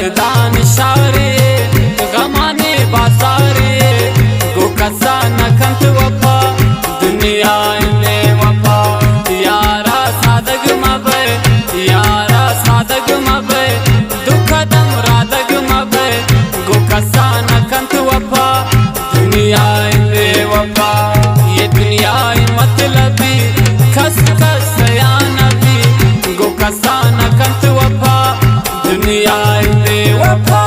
دان شارے، غمانی بازارے، گو کسا نہ کنت وفا، دنیا ءِ بے وفا۔ یارا سادگ مہ بئے، یارا سادگ مہ بئے، دو قدم رادگ مہ بئے، گو کسا نہ کنت وفا، دنیا ءِ بے وفا۔ اے دنیا ءِ مطلبی، کس کس ءَ نہ بی، گو کسا نہ کنت وفا، دنیا ءِ بے وفا۔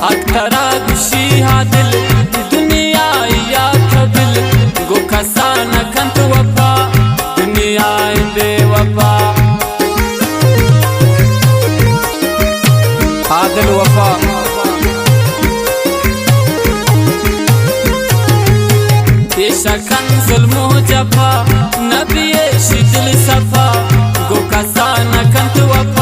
حق ترا گشی عادل، دنیا یا قبل، گو کسا نہ کنت وفا، دنیا ءِ بے وفا۔ عادل وفا۔ پیشہ کن ظلم و جفا، نہ بی ایشی دل صفا، گو کسا نہ کنت وفا۔